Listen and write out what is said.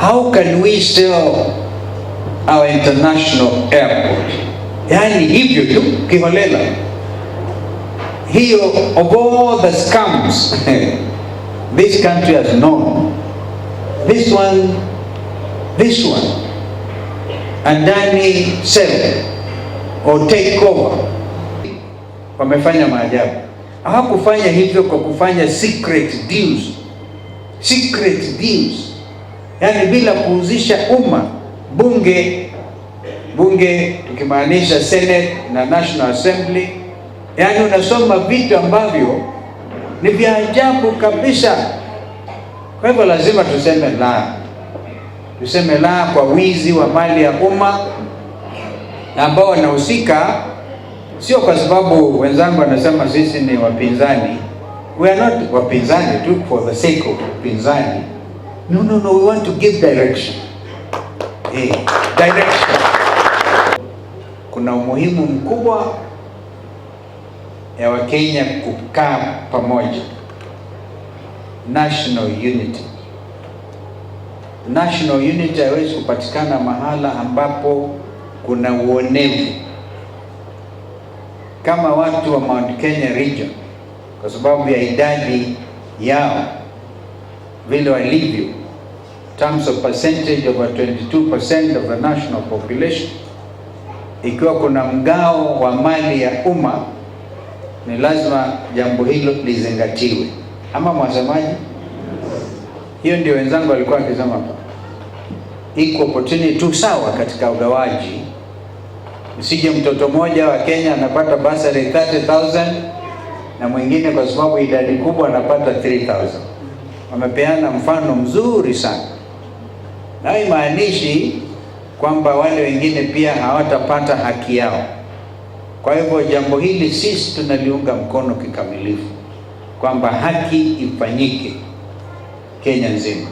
How can we sell our international airport? Yaani hivyo tu kiholela. Hiyo, of all the scams this country has known, this one, Adani sell or take over, wamefanya maajabu. Hawakufanya hivyo kwa kufanya secret deals, yaani bila kuhusisha umma, bunge tukimaanisha Senate na National Assembly. Yaani unasoma vitu ambavyo ni vya ajabu kabisa. Kwa hivyo lazima tuseme la, tuseme la kwa wizi wa mali ya umma ambao wanahusika, sio kwa sababu wenzangu wanasema sisi ni wapinzani. We are not wapinzani tu for the sake of upinzani. No, no, no, we want to give direction. Direction. Kuna umuhimu mkubwa ya Wakenya kukaa pamoja. National unity. National unity haiwezi kupatikana mahala ambapo kuna uonevu. Kama watu wa Mount Kenya region, kwa sababu ya idadi yao vile walivyo, terms of percentage, over 22% of the national population, ikiwa kuna mgao wa mali ya umma, ni lazima jambo hilo lizingatiwe. Ama mwasemaji? Hiyo ndio wenzangu walikuwa wakisema hapa, equal opportunity tu sawa katika ugawaji. Usije mtoto mmoja wa Kenya anapata bursary 30,000 na mwingine kwa sababu idadi kubwa anapata 3000. Wamepeana mfano mzuri sana, na haimaanishi kwamba wale wengine pia hawatapata haki yao. Kwa hivyo jambo hili sisi tunaliunga mkono kikamilifu kwamba haki ifanyike Kenya nzima.